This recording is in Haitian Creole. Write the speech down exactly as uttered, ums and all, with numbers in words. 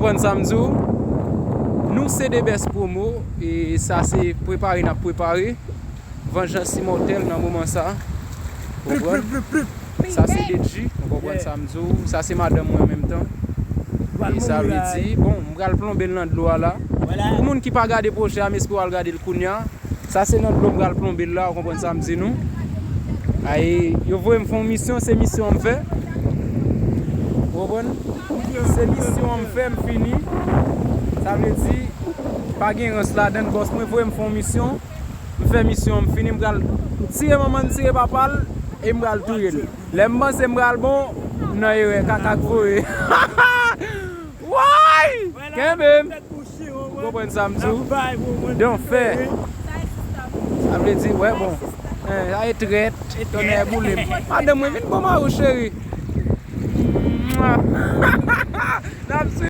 Konprann sa m di w? Nou se The Best Promo, e sa se prepare n ap prepare. Vengeance Immortelle nan moman sa. Ou konprann? Sa se Dedji, ou konprann sa m di w? Sa se madanm mwen an menm tan. E sa vle di, bon, m pral plonbe l nan dlo a la. Pou moun ki pa gade pwojè a, m espere w al gade l kounya. Sa se nan dlo m pral plonbe l la, ou konprann sa m di nou? Ay, yo voye m fè yon misyon, se misyon an m fè. Ou konprann? Se misyon an m fè, m fini. Sa vle di, pa gen rans ladan l, bòs mwen voye m fè yon misyon. M fè misyon an, m fini, m pral tire manman l, tire papa l, e m pral touye l. Lè m panse m pral bon, m nan erè, kaka k voye. Woy! Kenbe m! Ou konprann sa m di w? Donk fè. Sa vle di, wè, bon. Sa e trèt, tonnè boule m. Madanm mwen, vin bon mari w, cheri. N ap swiv.